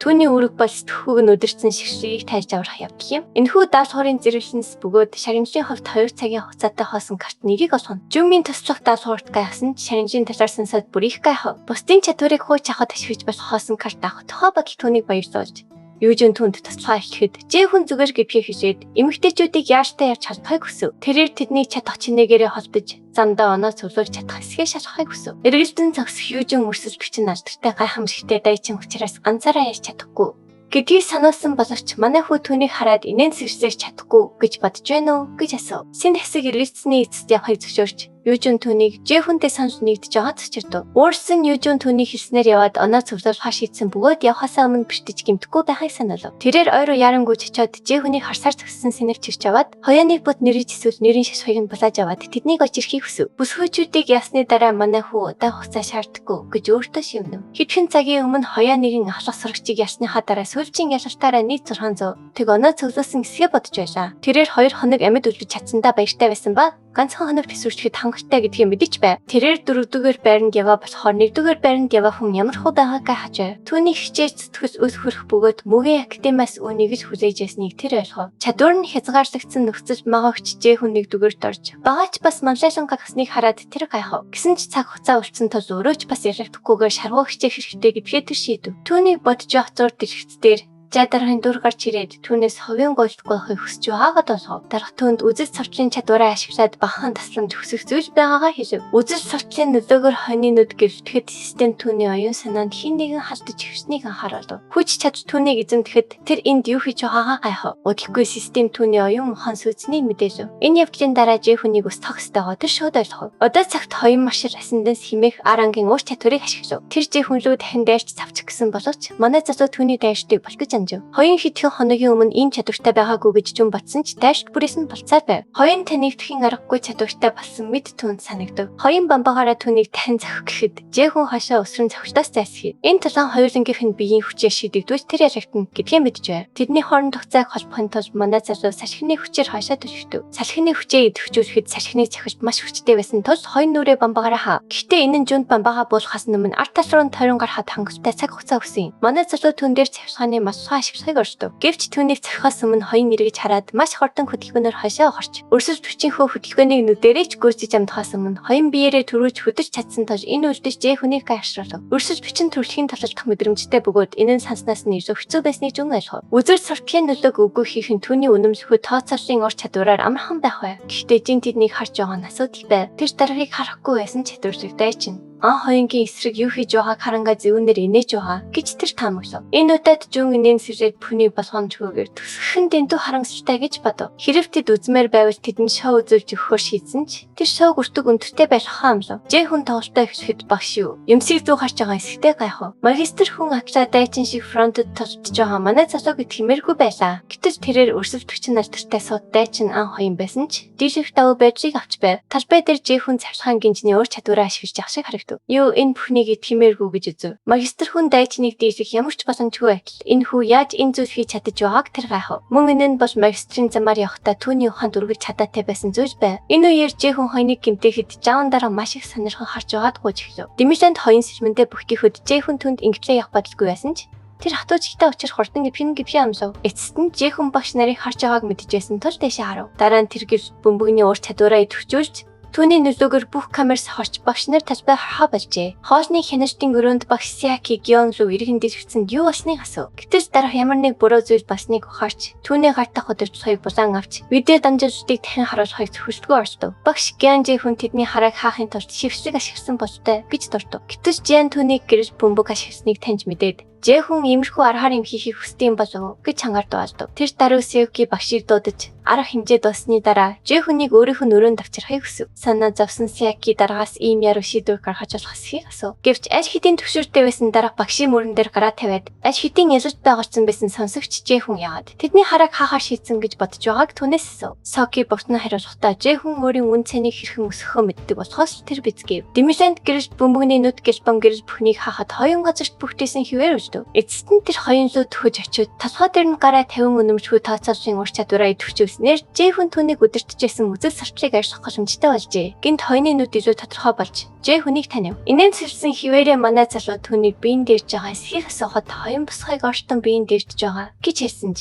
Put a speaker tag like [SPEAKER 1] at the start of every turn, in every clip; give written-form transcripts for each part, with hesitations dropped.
[SPEAKER 1] Түүний үүрэг бол сэтгхүүг нь удирдсан шигшгийг тайлж аврах явдал юм. Энэхүү даалгаврын зэрэглэнс бөгөөд шагналын хувьд 2 цагийн хугацаатай хоосон карт нэгийг олгоно. Жүмийн туслах даалгаварт гайхсан ч шагналын талаар сонсоод бүр их гайхав. Бусдын чадварыг хууч авахд ашиглаж болох хоосон карт авах тухай бодол түүнийг баярлуулж Юужин түнд туслахаа эхлэхэд Жэхэн зүгээр гэдгийг хэлээд эмэгтэйчүүдийг яаштай явж чадахыг хүсэв. Тэрээр тэднийг чадах чинээгээрээ холдож замдаа оноо цуглуулж чадах эсхээ шалгахыг хүсэв. Эргэлдэн зогсох Юужин өрсөлдөгч нь алдартай гайхамшигтай дайчин учраас ганцаараа ярьж чадахгүй гэдгийг сануулсан боловч манай хүү түүнийг хараад инээн сэрсэж чадахгүй гэж бодож байна уу гэж асуув. Син хэсэг эргэлцсэний эцэст явахыг зөвшөөрч Юужин түүнийг Жэхүнтэй санал нэгдэж байгаа цочирдов. Уурсан Юужин түүний хэлснээр яваад оноо цуглуулахаар шийдсэн бөгөөд явхаасаа өмнө бэртэж гэмтэхгүй байхыг санаалав. Тэрээр ой руу ярангуй чочоод Жэхүнийг харсаар зогссон сэнэвч ирж аваад хоёооныг бод нэрэж эсвэл нэрийн шашхыг нь булааж аваад тэднийг олж ирэхийг хүсэв. Бүсгүйчүүдийг ясны дараа манай хүү удаан хугацаа шаарддаггүй гэж өөртөө шивнэв. Хэдхэн цагийн өмнө хоёоо нэгэн ахлах сурагчийг ялсныхаа дараа сүүлчийн ялалтаараа нийт 600 тэг оноо цуглуулсан эсгээ бодож байлаа. Тэрээр 2 хоног амьд үлдэж чадсандаа баяртай байсан ба ганцхан хоног төсвөрчхэд хангалттай гэдгийг мэдэж байв. Тэрээр дөрөвдүгээр байранд яваа болохоор нэгдүгээр байранд яваа хүн ямар хуу байгааг гайхаж байв. Түүний хичээж зүтгэл өс хөрөх бөгөөд мөгийн академиас үүнийг л хүлээж ясныг тэр ойлгов. Чадвар нь хязгаарлагдсан нөхцөл магагч Жэхэн нэгдүгээрт орж багаач бас манлайлан гагсныг хараад тэр гайхав. Гэсэн ч цаг хугацаа үлдсэн тул өөрөө ч бас ялагдахгүйгээр шаргуу хичээх хэрэгтэй гэдгээ тэр шийдэв. Түүнийг бодож явах зур дэлгэц дээр Жа даргын дүр гарч ирээд түүнээс хувийн гойлдохгүй байхыг хүсэж байгаагаа болгов. Дарга түүнд үзэл суртлын чадвараа ашиглаад багахан тасламж хүсэх зүйл байгаагаа хэлв. Үзэл суртлын нөлөөгөөр хонины нүд гэрэлтэхэд систем түүний оюун санаанд хэн нэгэн халдаж ирснийг анхааруулв. Хүч чадал түүнийг эзэмдэхэд тэр энд юу хийж байгаагаа гайхав. Удалгүй систем түүний оюун ухаан сүйдсэнийг мэдээлв. Энэ явдлын дараа Ж хүнийг устгах ёстойгоо тэр шууд ойлгов. Одоо цагт хоёрын маршал асенденс хэмээх арангийн ур чадварыг ашиглав. Тэр Ж хүн лүү дахин дайрч цавчих гэсэн боловч манай залуу түүний дайрчдыг болох гэж анжив. Хоёрын хэдхэн хоногийн өмнө ийм чадвартай байгаагүй гэж Жүн бодсон ч дайрч бүрээс нь болцоор байв. Хоёрын танигдахын аргагүй чадвартай болсон мэд түүнд санагдав. Хоёрын бамбагаараа түүнийг дахин зохих гэхэд Жэхэн хашаа өсрөн зохилтоос зайлсхийв. Энэ тулаан хоёулангийнх нь биеийн хүчээр шийдэгдвэл тэр ялагдана гэдгийг мэдж байв. Тэдний хоорондох зайг холбохын тулд манай залуу салхины хүчээр хашаа түшигдэв. Салхины хүчээ идэвхжүүлэхэд салхины цохилт маш хүчтэй байсан тул хоёрын нүрээ бамбагаараа хаа. Гэхдээ энэ нь Жүнд бамбагаа буулгахаас өмнө ард тал руу тойрон гарахад хангалттай цаг хугацаа өгсөн юм. Манай залуу түн дээр цавцгааны мас тухай ашиглахыг оршдог. Гэвч түүнийг цохихоос өмнө хоёрын эргэж хараад маш хурдан хөдөлгөөнөөр хашаа ухарч өрсөлдөгчийн хөө хөдөлгөөнийг нүдэрээ ч гүйцэж амдахаас өмнө хоёрын биеэрээ төрүүлж хөдөж чадсан тул энэ үйлдэл Ж хүнийг гайхшруулав. Өрсөлдөгч нь төрөлхийн талалдах мэдрэмжтэй бөгөөд энэ нь санснаас нь илүү хэцүү байсныг Жүн ойлгов. Үзэл суртлын нөлөөг үгүй хийх нь түүний үнэмлэхүй тооцооллын ур чадвараар амархан байх бай. Гэхдээ Жин тэднийг харж байгаа нь асуудал байв. Тэр даргаыг харахгүй байсан ч чадвартай дайчин. Ан хоёнгийн эсрэг юу хийж байгааг харангаа зэвүүнээр инээж байгаа гэж тэр таамаглав. Энэ удаад Жүн инээн сэрээд бүхнийг болгоомжгүйгээр төсгөх нь дэндүү харамсалтай гэж бодов. Хэрв тэд үзмээр байвал тэдэнд шоу үзүүлж өгөхөөр шийдсэн ч тэр шоуг өртөг өндөртэй байлгахаа амлав. Жэ хүн тоглолтоо эхлэхэд багш юу? Юмсыг зүү харж байгаа эсэгтэй гайхав. Магистр хүн акла дайчин шиг фронтод толдож байгаа манай залуу гэт хэмээргүй байлаа. Гэтэл тэрээр өрсөлдөгч нь алдартай сууд дайчин ан хоён байсан ч дийлэх давуу байдлыг авч байв. Талбай дээр Жэ хүн цавцгаан гинжний ур чадвараа ашиглаж явах шиг харагдав. Юу энэ бүхнийг итгэмээргүй гэж үзв. Магистр хүн дайчныг дийлэх ямар ч боломжгүй байтал энэ хүү яаж энэ зүйл хийж чадаж байгааг тэр гайхав. Мөн энэ нь бол магистрийн замаар явахдаа түүний ухаанд үргэлж чадаатай байсан зүйл байв. Энэ үеэр Жэ хүн хоёныг гэмтээхэд Жаун дараа маш их сонирхон харж байгаад гуйж эхлэв. Дэмилэнд хоёрын сэрмэндээ бүхгийхэд Жэ хүн түнд ингэтлээ явах бодолгүй байсан ч тэр хатуужигтай учир хурдан гэвхэн гэвхэн амлав. Эцэст нь Жэхэн багш нарыг харж байгааг мэдчихсэн тул дээшээ харав. Дараа нь тэр гэр бөмбөгний ур чадвараа идэвхжүүлж түүний нөлөөгөөр бүх камер сохорч багш нар талбай харахаа болжээ. Хоолны хяналтын өрөөнд багш Сяки Гион руу иргэн дэлгэцэнд юу болсныг асуув. Гэтэл дараах ямар нэг буруу зүйл болсныг ухаарч түүний гар тах удирдлагыг булан авч видео дамжуулалтыг дахин харуулахыг зөвшөөрдгөө оролдов. Багш Гиан Жи хүн тэдний харааг хаахын тулд шившлэг ашигласан болтой гэж дурдав. Гэтэл Жиан түүнийг гэрэл бөмбөг ашигласныг таньж мэдээд Жэхэн иймэрхүү аргаар юм хийхийг хүсдэг юм болов уу гэж чангаар дуалдав. Тэр даруй Сэвки багшийг дуудаж арга хэмжээ дууссаны дараа Жэхүнийг өөрийнх нь өрөөнд авчрахыг хүсэв. Санаа зовсон Сяки дараагаас ийм яруу шийдвэр гаргаж болох эсхийг асуув. Гэвч аль хэдийн төвшөөртэй байсан дарга багшийн мөрөн дээр гараа тавиад аль хэдийн ялалт байгуулсан байсан сонсогч Жэхэн яагаад тэдний харааг хаахаар шийдсэн гэж бодож байгааг түүнээс асуув. Соки богтно хариулахдаа Жэхэн өөрийн үн цэнийг хэрхэн өсгөхөө мэддэг болохоос тэр бизгэв. Дэмилэнд гэрэл бөмбөгний нүд гэлбон гэрэл бүхнийг хаахад хоёрын газарт бүгдээсэн хിവэр үлдэв. Эцэст нь тэр хоёрын лөө төхөж очиод толгой дээр нь гараа 50 үнэмшгүй тооцооллын ур чадвараа идэвхжүүлж үзүүлснээр Жэхүн түүнийг удирдах байсан үзэл сурталыг ойлгох боломжтой болжээ. Гинт хоёны нүд илүү тодорхой болж Жэхүнийг танив. Инээмсэглсэн хിവэрэ манай залуу түүнийг биеийн дээрж байгаа эсхийг асуухад хоёрын босхойг ортон биеийн дээрж байгаа гэж хэлсэн ч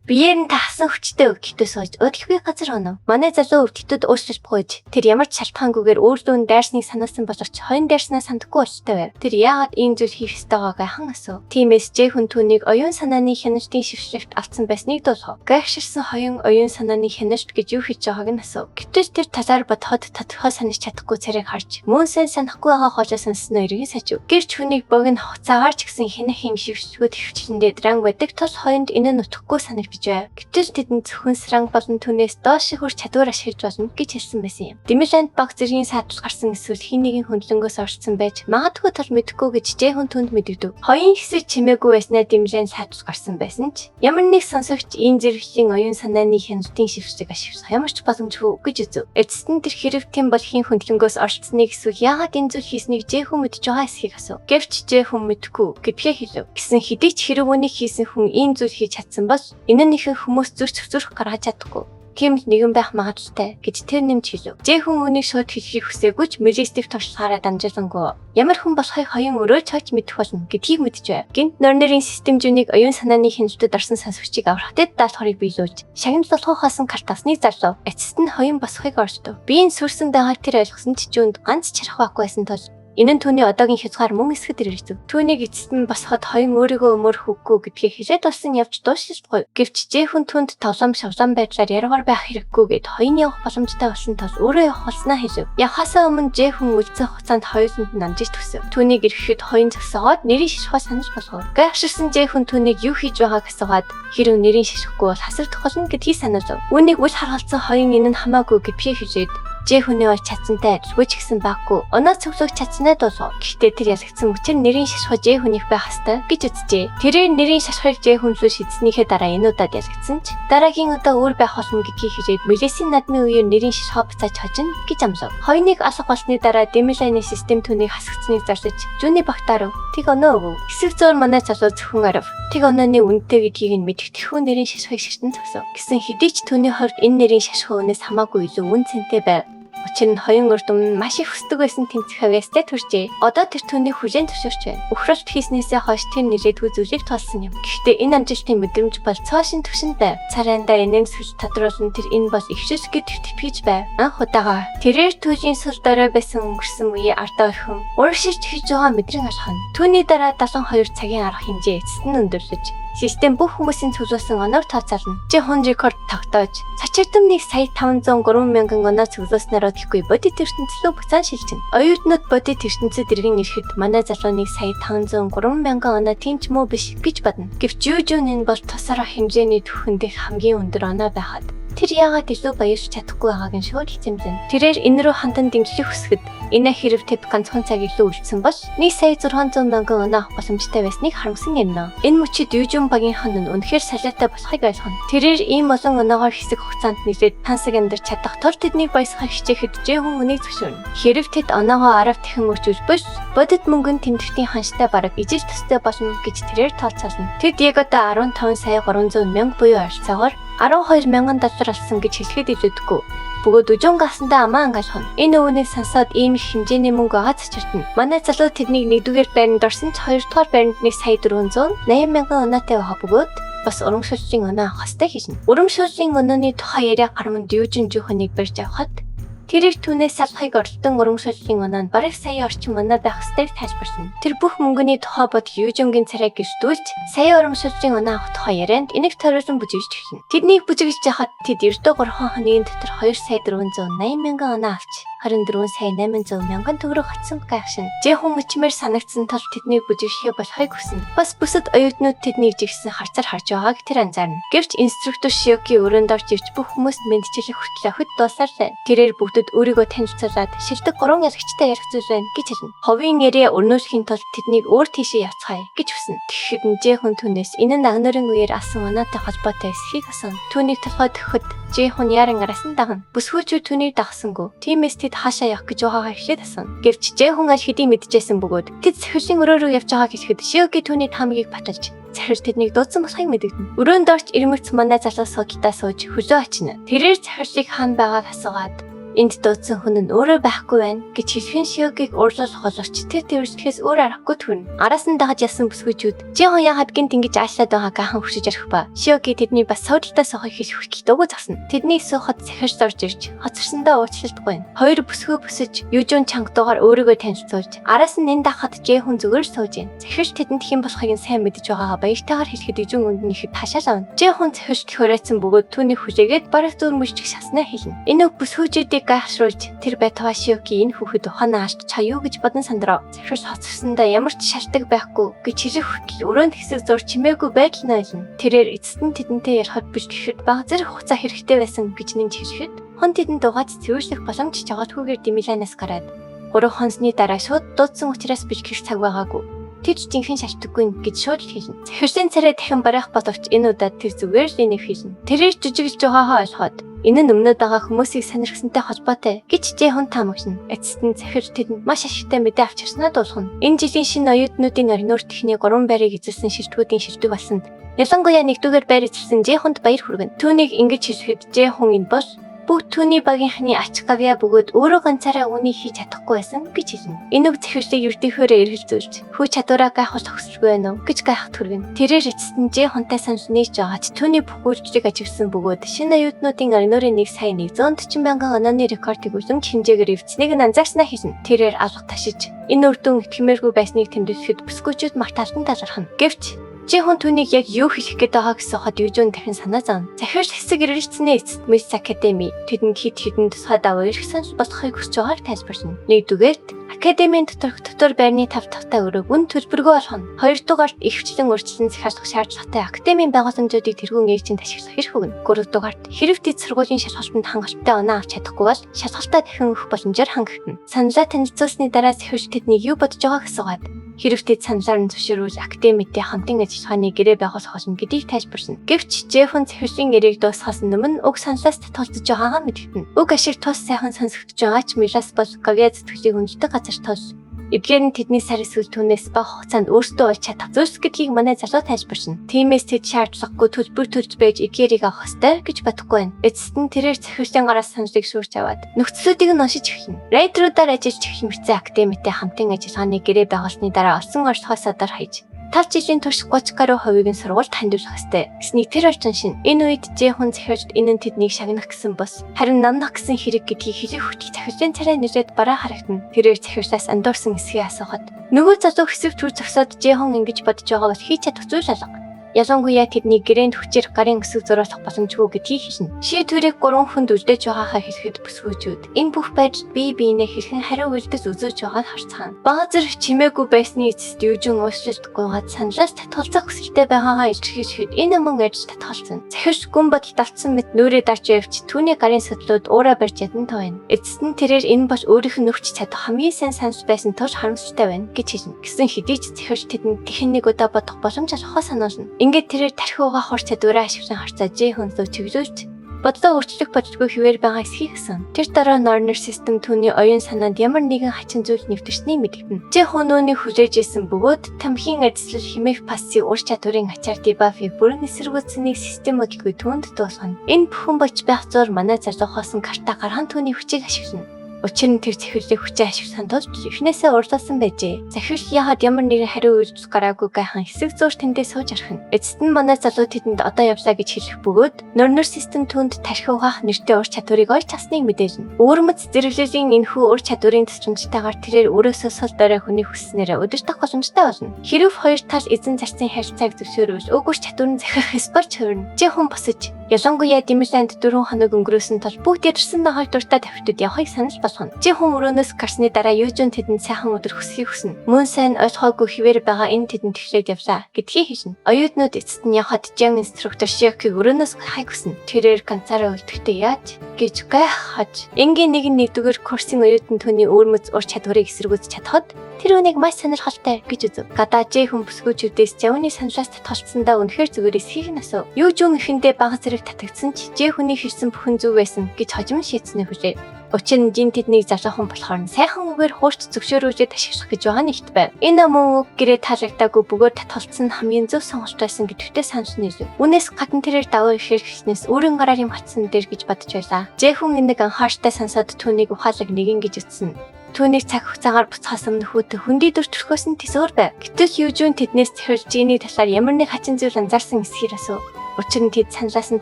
[SPEAKER 1] биеэр нь тахсан хүчтэй өвдөлтөө сууж удалгүй газар унав. Манай залуу өвдөлтөд уучлалт гуйж тэр ямар ч шалтгаангүйгээр өөрлөө нь дайрсныг санаасан боловч хоёрын дайрснаа сандаггүй болчтой байв. Тэр яагаад ийм зүйл хийх ёстойгоо гайхан асуув. Тиймээс Жэхүн түүнийг оюун санааны хяналтын шившлэгт алдсан байсныг дуулгав. Гайхширсан хоёрын оюун санааны хяналт гэж юу хийж байгааг нь асуув. Гэвч тэр талаар бодоход тодорхой санаж чадахгүй царайг харж мөн сайн санахгүй байгаа хоолой сонссноо эргэн сажив. Гэрч хүнийг богино хугацаагаар ч гэсэн хянах юм шившлгүүд хөвчлэндээ дранг байдаг тул хоёронд энэ нь утгагүй санагдаж байв. Гэвч тэдэнд зөвхөн сранг болон түүнээс доош хөрч чадвар ашиглаж болно гэж хэлсэн байсан юм. Дэмилэнд баг зэргийн саадал гарсан эсвэл хин нэгэн хөндлөнгөөс орцсон байж магадгүй тул мэдэхгүй гэж Жэхүн түнд мэдэгдэв. Хоёрын хэсэг чимээгүй байснаа Дэмилэнд саадал гарсан байсан ч ямар нэг сонсогч ийм зэрэглийн оюун санааны хяналтын шившлэг ашиглах ямар ч боломжгүй гэж үзэв. Эцэст нь тэр хэрэг тийм бол хин хөндлөнгөөс оролцсныг эсвэл яагаад энэ зүйл хийснийг Жэхүн мэдж байгаа эсхийг асуув. Гэвч Жэхүн мэдэхгүй гэдгээ хэлэв. Гэсэн хэдий ч хэрэг үнийг хийсэн хүн ийм зүйл хийж чадсан бол энэ нь ихэнх хүмүүс зүрх зүрх гаргаж чадахгүй. Ким л нэгэн байх магадлалтай гэж тэр нэмж хэлв. Жэхүн үнийг шууд хэлхийг хүсээгүй ч мэлистик туршлагаараа дамжуулангуй ямар хүн болохыг хоёрын өрөө ч хойч мэдэх болно гэдгийг мэдж байв. Гинт Норнерийн систем жүнийг оюун санааны хяналтад орсон сонсогчийг аврах дэд даалгаврыг биелүүлж шагнал болохоо хаасан картасныг зарлав. Эцэст нь хоёрын босхийг оршдов. Биеийн сүрсэн байгааг тэр ойлгосон ч жүнд ганц чарах байхгүй байсан тул энэ нь түүний одоогийн хязгаар мөн эсгэд ирэлцэв. Түүнийг эцэст нь босоход хоёрын өөрийгөө өмөр хөггүй гэдгийг хэлээд болсон явж дуусчихгүй. Гэвч Жэхүн түнд тоглоом шавлан байдлаар яргаар байх хэрэггүй гэд хоёрын явах боломжтой болсон тул өөрөө явах болсноо хэлв. Явхаасаа өмнө Жэхүн үлдсэн хугацаанд хоёуланд нь амжиж төсөв. Түүнийг ирэхэд хоёрын зогсоогоод нэрийн шишхоо санаж болгов. Гайхширсан Жэхүн түүнийг юу хийж байгааг асуугаад хэрв нэрийн шишихгүй бол хасагдах болно гэдгийг сануулв. Үүнийг үл харгалзсан хоёрын энэ нь хамаагүй гэдгийг хэлээд Жэхүнээ бол чадсантай адилгүй ч гэсэн баггүй. Оноо цөглөх чадсанаа дуулгав. Гэхдээ тэр ялагдсан учир нэрийн шашхаа Жэхүнийх байх ёстой гэж үзжээ. Тэрээр нэрийн шашхыг Жэхүн рүү шидснийхээ дараа энэ удаад ялагдсан ч дараагийн удаа өөр байх болно гэдгийг хэлээд Мелесийн наадмын үеэр нэрийн шашхаа буцааж хожино гэж амлав. Хоёрыг алга болсны дараа Дэмилайны систем түүнийг хасагдсныг зарлаж Жүүний багтаар тэг оноо өгөв. Хэсэг зөөр манай залуу зөвхөн арав. Тэг онооны үнэтэй гэдгийг нь мэдэх тэрхүү нэрийн шашхыг ширтэн зогсов. Гэсэн хэдий ч түүний хувьд энэ нэрийн шашхаа үнээс хамаагүй илүү үн цэнтэй байв. Учир нь хоёрын урд өмнө маш их хүсдэг байсан тэмцэх авьяастай төржээ. Одоо тэр түүнийг хүлээн зөвшөөрч байна. Үхрэлт хийснээсээ хойш тэр нэлээдгүй зүйлийг тоолсон юм. Гэхдээ энэ амжилтын мэдрэмж бол цоошин түвшинд байв. Царайндаа инээмсэглэл тодруулан тэр энэ бол ихшил гэдэгт итгэж байв. Анх удаага тэрээр түүлийн сул дорой байсан өнгөрсөн үеийн ардаа орхин ууршилж хийж байгаа мэдрэн алхана. Түүний дараа 72 цагийн арга хэмжээ эцэст нь өндөрлөж систем бүх хүмүүсийн цуглуулсан оноор тооцоолно. Жихон рекорд тогтоож цочирдом 1 сая 503 мянган оноо цуглуулснаар гэхгүй бодит ертөнцлөө буцаан шилжинэ. Оюутнууд бодит ертөнцид иргэн ирэхэд манай залуу 1 сая 503 мянган оноо тийм ч муу биш гэж бодно. Гэвч Южүн энэ бол тусараа хэмжээний түүхэн дэх хамгийн өндөр оноо байхад тэр яагаад илүү баярч чадахгүй байгааг нь шууд хичэмлэн. Тэрээр энэ рүү хандан дэмжлэг хүсэхэд энэ хэрв тэд ганцхан цаг илүү үлдсэн бол 1 сая 600 мянган оноо авах боломжтой байсныг харамсан юм. Энэ мөчид Южүн багийнхан нь үнэхээр салиатай болохыг ойлгоно. Тэрээр ийм олон оноогоор хэсэг хугацаанд нэлээд тансаг амьдарч чадах тул тэднийг баясгах хичээхэд Жэхүн үнийг зөвшөөрнө. Хэрв тэд оноогоо 10 дахин өрчүүлбэл бодит мөнгө нь тэмдэгтийн ханштай бараг ижил төстэй болно гэж тэрээр тооцоолно. Тэд яг одоо 15 сая 300 мянга буюу ойролцоогоор 12 мянган доллар олсон гэж хэлэхэд илүүдэхгүй. Бөгөөд үжин гасандаа амаа ангайлах нь. Энэ өвнийг сонсоод ийм их хэмжээний мөнгө байгаа цочирдна. Манай залуу тэднийг нэгдүгээр байранд орсон ч хоёрдугаар байранд 1 сая 480 мянган оноотой байгаа бөгөөд бас урамшууллын оноо авах ёстой хэлнэ. Урамшууллын онооны тухай яриа гарманд Юужин Жүүхнийг барьж авахад тэрийг түүнээс салахыг оролдон урамшууллын оноо нь бараг сая орчим оноо байх ёстойг тайлбарлана. Тэр бүх мөнгөний тухай бод Южингийн царайг гэртүүлж сая урамшууллын оноо авах тухай ярианд энийг тойруулан бүжиглж эхэлнэ. Тэднийг бүжиглж яхад тэд ердөө 3 хоногийн дотор 2 сая 480 мянган оноо авч 24 сая 800 мянган төгрөг хатсан гайхшин. Жэхүн мөчмөр санагдсан тул тэднийг бүжиглэхээ болохыг хүснэ. Бас бусад оюутнууд тэднийг жигсэн харцаар харж байгааг тэр анзаарна. Гэвч инструктор Шиоки өрөөнд орж ирж бүх хүмүүст мэдчилэх хүртэл охид дуусаар л байна. Тэрээр бүгдэд өөрийгөө танилцуулаад шилдэг 3 ялагчтай ярих зүйл байна гэж хэлнэ. Ховын яриа өрнүүлэхийн тулд тэднийг өөр тийшээ явцгаая гэж хүснэ. Тэгэхэд нь Жэхүн түүнээс энэ нь агнорын үеэр алсан оноотой холбоотой эсхийг асууна. Түүнийг толгой төхөхөд Жэхүн яран араас нь дагна. Бүсгүйчүүд түүнийг дагсангүй. Тиймээс тэд хаашаа явах гэж байгаагаа эхлээд асууна. Гэвч Жэхүн аль хэдийн мэдчихсэн бөгөөд тэд сахилын өрөө рүү явж байгааг хэлэхэд Шиоки түүний таамагийг баталж захирал тэднийг дуудсан болохыг мэдэгдэнэ. Өрөөнд орч ирмэгц манай залуу суудалдаа сууж хөлөө очино. Тэрээр захирлыг хаана байгааг асуугаад энд дуудсан хүн нь өөрөө байхгүй байна гэж хэлхэн Шиогийг уурлуулах боловч тэр тэрвэрлэхээс өөр аргагүй төрнө. Араас нь дагаж ясан бүсгүйчүүд Жихон яагаад гинт ингэж аашлаад байгаа гайхан хөшиж ярих ба. Шиоги тэдний бас суудалдаа суухыг хэлэх хүртэл дуугүй зогсно. Тэднийг суухад захирч орж ирж хоцорсондоо уучлалтгүй. Хоёр бүсгүй бүсэж Южун чангатуугаар өөрийгөө танилцуулж араас нь энэ дахад Жихон зүгээр сууж байна. Захирч тэдэнд хэн болохыг нь сайн мэдэж байгаагаа баяртайгаар хэлэхэд Южун үнд нь ихэд хашаал авна. Жихон захирч хориоцсон бөгөөд түүнийг хүлээгээд бараг зүүр мөжчих шаснаа хэлнэ. Энэ үг бүсгүйчүүдийг гайхшруулж тэр байтугай Шиоки энэ хүүхэд ухаанаа алж чаа юу гэж бодон сандрав. Захирч хоцорсондоо ямар ч шалтгаан байхгүй гэж хэлэх хүртэл өрөөнд хэсэг зур чимээгүй байдал нойлно. Тэрээр эцэст нь тэдэнтэй ярихад бэлтгэхэд бага зэрэг хугацаа хэрэгтэй байсан гэж нэмж хэлэхэд хон тэдэнд угааж цэвэрлэх боломж жагаалгүйгээр Димиланаас гараад 3 хонсны дараа шууд дуудсан учраас бэлтгэх цаг байгаагүй. Тэр жинхэнэ шалтгаангүй гэж шууд л хэлнэ. Захирлын царай дахин барих боловч энэ удаад тэр зүгээр л энийг хэлнэ. Тэрээр жижиглэж байгаагаа ойлгоход энэ нь өмнөд байгаа хүмүүсийг сонирхсантай холбоотой гэж Жэхун таамаглана. Эцэст нь захир тэдэнд маш ашигтай мэдээ авчирснаа дуулгана. Энэ жилийн шинэ оюутнуудын орноор техний 3 байрыг эзэлсэн шилтгүүдийн шилдэг болсон. Ялангуяа нэгдүгээр байр эзэлсэн Жэхунд баяр хүргэнэ. Түүнийг ингэж хэлэхэд Жэхун энэ бол бүх түүний багийнхны ач гавьяа бөгөөд өөрөө ганцаараа үүнийг хийж чадахгүй байсан гэж хэлнэ. Энэ үг захирлыг ердийнхөөрөө эргэлзүүлж хүү чадвараа гайхуулах хүсэлгүй байна уу гэж гайхах төргөн. Тэрээр эцэст нь Ж хунтай санал нээж байгаад түүний бүх үйлчлэг ажигласан бөгөөд шинэ оюутнуудын орнорын 1 сая 140 мянган онооны рекордыг үлэмж хэмжээгээр эвдсэнийг нь анзаарснаа хэлнэ. Тэрээр алга ташиж энэ үр дүн итгэмээргүй байсныг тэмдэглэхэд бүсгүйчүүд мартаалтан талархна. Гэвч Чи хүн түүнийг яг юу хэлэх гээд байгааг асуухад Южун дахин санаа зовно. Захирч хэсэг эргэлцсэний эцэст Мисс Академи тэдэнд хэд хэдэн тусгай давуу эрх санал болохыг хүсэж байгааг тайлбарлана. Нэгдүгээрт Академийн доторх дотор байрны тав тавтай өрөөг үн төлбөргүй болгоно. Хоёрдугаарт ихэвчлэн өөрчлөн захиалах шаардлагатай академийн байгууламжуудыг тэргүүн ээлжинд ашиглах эрх өгнө. Гуравдугаарт хэрв тэд сургуулийн шалгалтанд хангалттай оноо авч чадахгүй бол шалгалтаа дахин өгөх боломжоор хангагдана. Саналаа танилцуулсны дараа захирч тэднийг юу бодож байгааг асуугаад хэрв тэд саналаар нь зөвшөөрвөл академитэй хамтын ажиллагааны гэрээ байгуулах болно гэдгийг тайлбарлана. Гэвч Жеффен захирлын гэрээг дуусгахаас өмнө уг саналаас татгалзаж байгаагаа мэдэгдэнэ. Уг ашиг тус сайхан сонсогдож байгаа ч Милас бол Гавья зүтгэлийг үнэлдэг газар тул эдгээр нь тэдний сар эсвэл түүнээс бага хугацаанд өөрсдөө олж чадах зүйлс гэдгийг манай залуу тайлбаршна. Тиймээс тэд шаардлагагүй төлбөр төлж байж эдгээрийг авах ёстой гэж бодохгүй байна. Эцэст нь тэрээр захирлын гараас саналыг шүүрч аваад нөхцлүүдийг нь уншиж эхэлнэ. Райтеруудаар ажиллаж эхлэх мэрцэн академитэй хамтын ажиллагааны гэрээ байгуулсны дараа олсон орлогоос садар хаяж 5 жилийн турш 30 гаруй хувийг нь сургуульд хандивлах ёстой. Гэснийг тэр орчин шин. Энэ үед Жэхун захирч энэ нь тэднийг шагнах гэсэн бус харин намнах гэсэн хэрэг гэдгийг хэлэх хүртэл захирлын царай нэрээд бараа харагдана. Тэрээр захирлаас андуурсан эсхийг асуухад нөгөө залуу хэсэг төр зогсоод Жэхун ингэж бодож байгаа бол хийж чадах зүйл алга. Ялангуяа тэдний гэрээнд хүчээр гарын өсөг зураалах боломжгүй гэдгийг хэлнэ. Шийдвэрийг 3 хүнд үлдээж байгаагаа хэлэхэд бүсгүйчүүд энэ бүх байдалд бие биенээ хэрхэн хариу үйлдэл үзүүлж байгааг харцгаана. Бага зэрэг чимээгүй байсны эцэст Южин уучлалтгүйгээд саналаас татгалзах хүсэлтэй байгаагаа илэрхийлэхэд энэ мөн ажил татгалзана. Захирч гүн бодолд автсан мэт нүрээ дарж явж түүний гарын судлууд уураа барьж ядан тоо байна. Эцэст нь тэрээр энэ бол өөрийнх нь нөхч чадах хамгийн сайн санал байсан тул харамсалтай байна гэж хэлнэ. Гэсэн хэдий ч захирч тэдэнд тэхэн нэг удаа бодох боломж олгохоо сануулна. Ингээд тэрээр тархи угаах ур чадвараа ашиглан харцаа Ж хүн рүү чиглүүлж бодлоо өөрчлөх бодолгүй хэвээр байгаа эсхийг асууна. Тэр дараа Norner system түүний оюун санаанд ямар нэгэн хачин зүйл нэвтэрснийг мэдэгдэнэ. Ж хүн үүнийг хүлээж исэн бөгөөд тамхин ажиллал химээх пассив ур чадварын ачаар дебафыг бүрэн эсэргүүцсэнийг систем бодлого түүнд дуулгана. Энэ бүхэн болж байх зур манай залуухаас нь карта гарган түүний хүчийг ашиглана. Учир нь тэр захирлыг хүчээ ашиглахын тулд эхнээсээ уурлаасан байжээ. Захирал яагаад ямар нэгэн хариу үйлдэл гараагүй гайхан хэсэг зуур тэндээ сууж архина. Эцэст нь манай залуу тэдэнд одоо явлаа гэж хэлэх бөгөөд Нөрнөр систем түүнд тархи угаах нэртэй ур чадварыг олж авсныг мэдээлнэ. Өвөрмөц зэрэглэлийн энэхүү ур чадварын тусламжтайгаар тэрээр өөрөөсөө сул дорой хүний хүсснээрээ удирдах боломжтой болно. Хэрв хоёр тал эзэн зарцын харилцааг зөвшөөрвөл уг ур чадвар нь захирах ёс болж хувирна. Чи хүн босож ялангуяа Димиланд 4 хоног өнгөрөөсөн тул бүгд ядарсан нохой дуртай давхтад явахыг санал болгоно. Чи хүн өрөөнөөс гарсны дараа Южун тэдэнд сайхан өдөр хүсхийг хүснэ. Мөн сайн ойлгоогүй хэвээр байгаа энэ тэдэнд тэглээд явлаа гэдгийг хэлнэ. Оюутнууд эцэст нь явхад Жан инструктор Шиокийг өрөөнөөс гарахыг хүснэ. Тэрээр ганцаараа үлдэхдээ яаж гэж гайхаж. Энгийн нэгэн нэгдүгээр курсын оюутан түүний өвөрмөц ур чадварыг эсэргүүцэж чадхад тэр үнийг маш сонирхолтой гэж үзв. Гадаа Ж хүн бүсгүйчүүдээс Жавны саналаас татгалцсандаа үнэхээр зүгээр эсхийг нь асуув. Юужун эхэндээ бага зэрэг татагдсан ч Ж хүний хэлсэн бүхэн зөв байсан гэж хожим шийдсэний хүлээв. Учир нь Жин тэднийг залуухан болохоор нь сайхан үгээр хуурч зөвшөөрүүлээд ашиглах гэж байгаа нэгт байв. Энэ мөн үг гэрээ таалагдаагүй бөгөөд татгалцсан нь хамгийн зөв сонголт байсан гэдэгтээ санал нийлв. Үүнээс гадна тэрээр давуу их хэрэгснээс өөрийн гараар юм хатсан дээр гэж бодож байлаа. Жэхүн энийг анхааралтай сонсоод түүнийг ухаалаг нэгэн гэж үзсэн. Түүнийг цаг хугацаагаар буцахаас өмнө хүүтэн хөндий дүр төрхөөс нь тэсвэр байв. Гэтэл Южүн тэднээс захирал Жиний талаар ямар нэг хачин зүйл анзаарсан эсхийг асуув. Учир нь тэд саналаас нь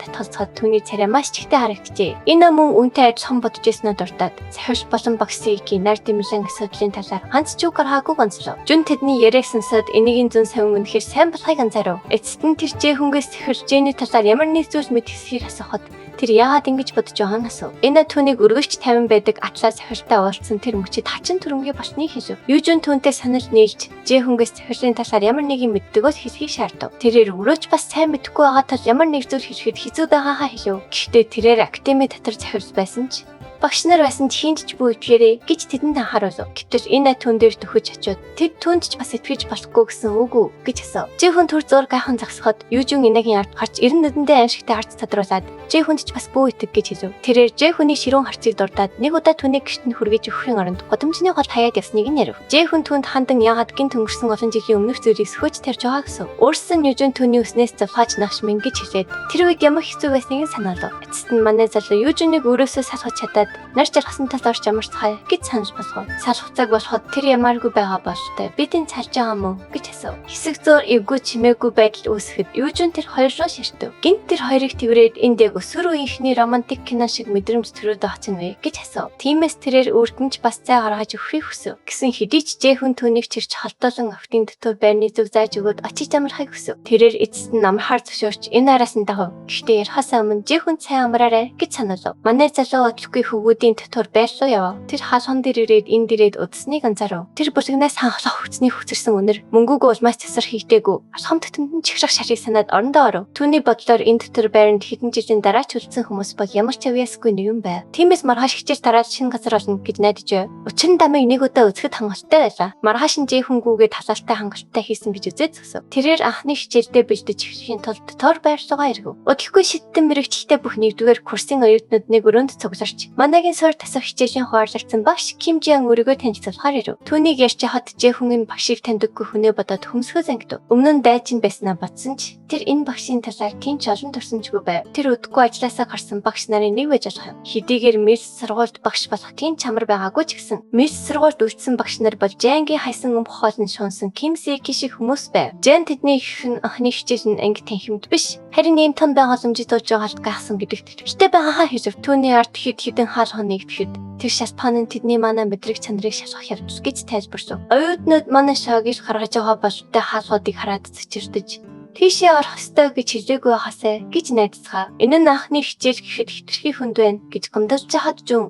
[SPEAKER 1] татгалзахад түүний царай маш чихтэй харагджээ. Энэ мөн үнтэй адилхан бодож ирснээ дуртад захирал болон багсгийн нар дэмлэн асуудлын талаар ганц ч үг гаргаагүй онцлов. Жүн тэдний яриаг сонсоод энэгийн зүүн совин үнэхээр сайн болохыг анзаарав. Эцэст нь тэр Жэхүнгээс захирал Жиний талаар ямар нэг зүйл мэдгэсхийг асуухад тэр яагаад ингэж бодож байгааг нь асуув. Энэ түүнийг өргөлж тавин байдаг атлаа захиралтай уулзсан тэр мөчид хачин төрөмгий болсныг хэлв. Южүн түүнтэй санал нийлж Жэхүнгээс захирлын талаар ямар нэг юм мэддэг бол хэлхийг шаардав. Тэрээр өрөөч бас сайн мэдэхгүй байгаа тул ямар нэг зүйл хэлэхэд хэцүү байгаагаа хэлв. Гэхдээ тэрээр академи дотор захирал байсан ч багш нар байсан ч хийнд ч бүү итгээрэй гэж тэдэнд анхааруулв. Гэвтэл энэ түн дээр дөхөж очиод тэд түнд ч бас итгэж болохгүй гэсэн үг үү гэж асуув. Жэхүн түр зуур гайхан зогсоход Южүн энагийн ард гарч эрен нүдэндээ аимшигтай ард тодруулаад Жэхүнд ч бас бүү итэг гэж хэлв. Тэрээр Жэхүний ширүүн харцыг дурдаад нэг удаа түүнийг гэрт нь хүргэж өгөхийн оронд гудамжны гол хаяад явсныг нь ярив. Жэхүн түүнд хандан яагаад гинт өнгөрсөн олон жилийн өмнөх зүйлийг сөхөж тарьж байгаа гэсэн. Өөрсөн Южүн түүний өснээс зовхоож нагш минь гэж хэлээд тэр үед ямар хэцүү байсныг нь санаалав. Эцэст нь манай залуу Южүнийг өөрөөсөө салгаж чадаад нар жаргасан талд орч амарцгаая гэж санал болгов. Салах цаг болоход тэр ямааргүй байгаа бололтой. Бид энэ цалж байгаа мó гэж асуув. Хэсэг зуур эвгүй чимээгүй байдал үүсгэхэд Южүн тэр хоёр руу ширтэв. Гинт тэр хоёрыг тэрврээд энд яг өсвөр үеийнхний романтик кино шиг мэдрэмж төрөөд байгаа чинь вэ гэж асуув. Тиймээс тэрээр өөрт нь ч бас зай гаргаж өгөхийг хүсэв. Гэсэн хэдий ч Жэхүн түүнийг чирч холдоолон охидын дотор байрны зүг зааж өгөөд очиж амрахыг хүсэв. Тэрээр эцэст нь амрахаар зөвшөөрч энэ араас нь дагав. Гэхдээ ярихаасаа өмнө Жэхүн сайн амраарай гэж сануулв. Манай залуу бодлохгүй хөвгүүдийн дотор байр руу явав. Тэр хаалган дээр ирээд энд ирээд удсныг анзаарав. Тэр бүлэгнээс ханхлах хүчний хүчирсэн үнэр мөнгөгүй улмаас тасар хийдэггүй. Алхам тутамд нь чихрах шарыг санаад орондоо оров. Түүний бодлоор энэ дотор байранд хэдэн жилийн дараа ч үлдсэн хүмүүс бол ямар ч авьяасгүй нэгэн байв. Тиймээс маргааш хичээл тараад шинэ газар олно гэж найдаж байв. Учир нь дамыг нэг удаа үзэхэд хангалттай байлаа. Маргааш нь Жэхүнгүүгээ талаалтай хангалттай хийсэн гэж үзээд зогсов. Тэрээр анхны хичээлдээ бэлдэж эхлэхийн тулд тор байр руугаа эргэв. Удалгүй шидтэн мэрэгчлээ бүх нэгдүгээр курсын оюутнууд нэг өрөөнд цугларч Манагийн суурь тасах хичээлийн хуваарлагдсан багш Ким Жиан өөрийгөө танилцуулахаар ирэв. Түүнийг ярьж хахад Жэхүнгийн багшийг таньдаггүй хүнээ бодоод хөмсгөө зангидав. Өмнө нь дайчин байснаа бодсон ч тэр энэ багшийн талаар тийм ч олон турсамжгүй байв. Тэр үдгүй ажилласаа гарсан багш нарын нэг байж болох юм. Хэдийгээр мэлс сургуульд багш болох тийм чамар байгаагүй ч гэсэн мэлс сургуульд үлдсэн багш нар бол Жангийн хайсан өмх хоол нь шунсан Ким Сэки шиг хүмүүс байв. Жан тэдний их нь анхны хичээл нь анги танхимд биш. Харин ийм том байгууламжид дууж байгаа гайхсан гэдэгт итгэлтэй байгаагаа хэлв. Түүний ард хэд хэдэн хаалга нэгдэхэд тэр шалтгаан нь тэдний манай мэдрэг чанарыг шалгах явдал гэж тайлбарлав. Оюутнууд манай шогийг гаргаж байгаа бололтой хаалгуудыг хараад цэцэрдэж тийшээ орох ёстой гэж хэлээгүй байхасаа гэж найдацгаа. Энэ нь анхны хичээл гэхэд хэтэрхий хүнд байна гэж гомдолж хахад Жүн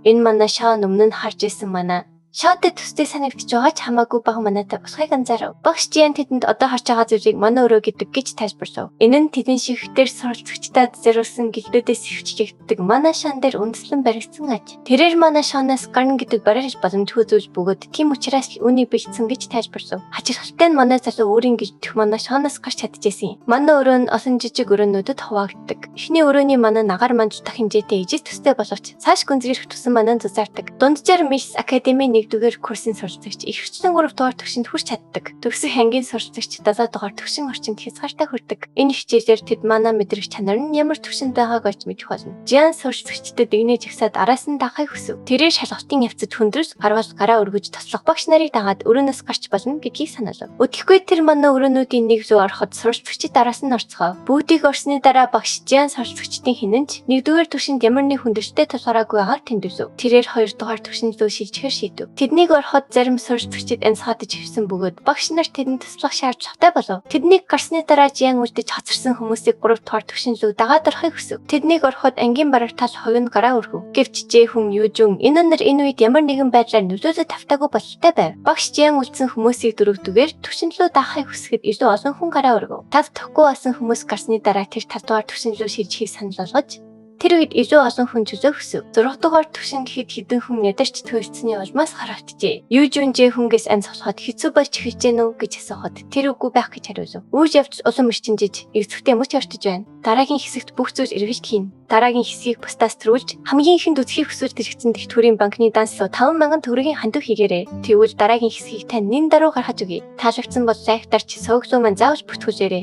[SPEAKER 1] энэ манай шоо өмнө нь харж исэн манай Шоутэй төстэй санагдаж байгаа ч хамаагүй бага манайтай болохыг анзаарав. Багш Жиан тэдэнд одоо харж байгаа зүйлийг манай өрөө гэдэг гэж тайлбарлав. Энэ нь тэдэн шигтэр суралцагчдад зориулсан гэлдүүдээс хөвчлэгддэг манай шан дээр үндэслэн баригдсан аж. Тэрээр манай шоноос гарна гэдэг барих боломжгүй зүйл бөгөөд тийм учраас л үүнийг бэлдсэн гэж тайлбарлав. Хачирхалтай нь манай залуу өөрийн гэлдэх манай шоноос гарч чадчихсэн юм. Манай өрөө нь олон жижиг өрөөнүүдэд хуваагддаг. Эхний өрөөний манай нагаар мандалдах хэмжээтэй ижил төстэй боловч цааш гүнзгийрэх тусан манай зузаардаг. Дунджаар Мисс Академи 1-р курсын суралцагч ихэвчлэн 3 дугаар түвшинд хүрч чаддаг. Төгсөх ангийн суралцагч 7 дугаар түвшин орчинд хязгаартай хүрдэг. Энэ хичээлээр тэд манай мэдрэг чанар нь ямар түвшинд байгааг олж мэдэх болно. Жиан суралцагчдад игнэ жагсаад араас нь дагахыг хүсэв. Тэрээр шалгалтын явцад хүндрэл гарвал гараа өргөж тослох багш нарыг дагаад өрөөнөөс гарч болно гэдгийг санаалав. Өдөлгүй тэр манай өрөөнүүдийн нэг рүү ороход суралцагчид араас нь орцгоо. Бүгдийг орсны дараа багш Жиан суралцагчдын хинэн ч 1-р түвшинд ямар нэг хүндрэлтэй тулгараагүй байгааг тэмдэглэв. Тэрээр 2 дугаар түвшинд рүү шилжихээр шийдэв. Тэднийг ороход зарим суралцагчид янзгаадаж ирсэн бөгөөд багш нар тэдэнд туслах шаардлагатай болов. Тэднийг гарсны дараа Жиан үлдэж хоцорсон хүмүүсийг 3 дугаар түвшин рүү дагаад орохыг хүсэв. Тэднийг ороход ангийн бараг тал хувь нь гараа өргөв. Гэвч Жэхүн Южүн энэ нар энэ үед ямар нэгэн байдлаар нөлөөлөд тавтаагүй бололтой байв. Багш Жиан үлдсэн хүмүүсийг дөрөвдүгээр түвшин рүү даахыг хүсэхэд илүү олон хүн гараа өргөв. Тав тахгүй болсон хүмүүс гарсны дараа тэр 5 дугаар түвшин рүү шилжихийг санал болгож Тэр үед илүү олон хүн чөлөө хүсэв. 6 дугаар түвшинд хэд хэдэн хүн ядарч туйлдсаны улмаас харагдажээ. Ю Жүнжээ хүнгээс анзаархад хэцүү болж эхэлж гэнэ үү гэж асуухад тэр үгүй байх гэж хариулав. Үйл явдал улам эрчимжиж эцэгтэй мөч ортож байна. Дараагийн хэсэгт бүх зүйл эргэлт хийнэ. Дараагийн хэсгийг бусдаас төрүүлж хамгийн ихэнд үзэхийг хүсвэл дэлгэцэн тэгтгүүрийн банкны данс руу 5000 төгрөгийн хандив хийгээрэй. Тэгвэл дараагийн хэсгийг тань нэн даруй гаргаж өгье. Таалагдсан бол лайк дарч суваг руу маань заавал бүртгүүлээрэй.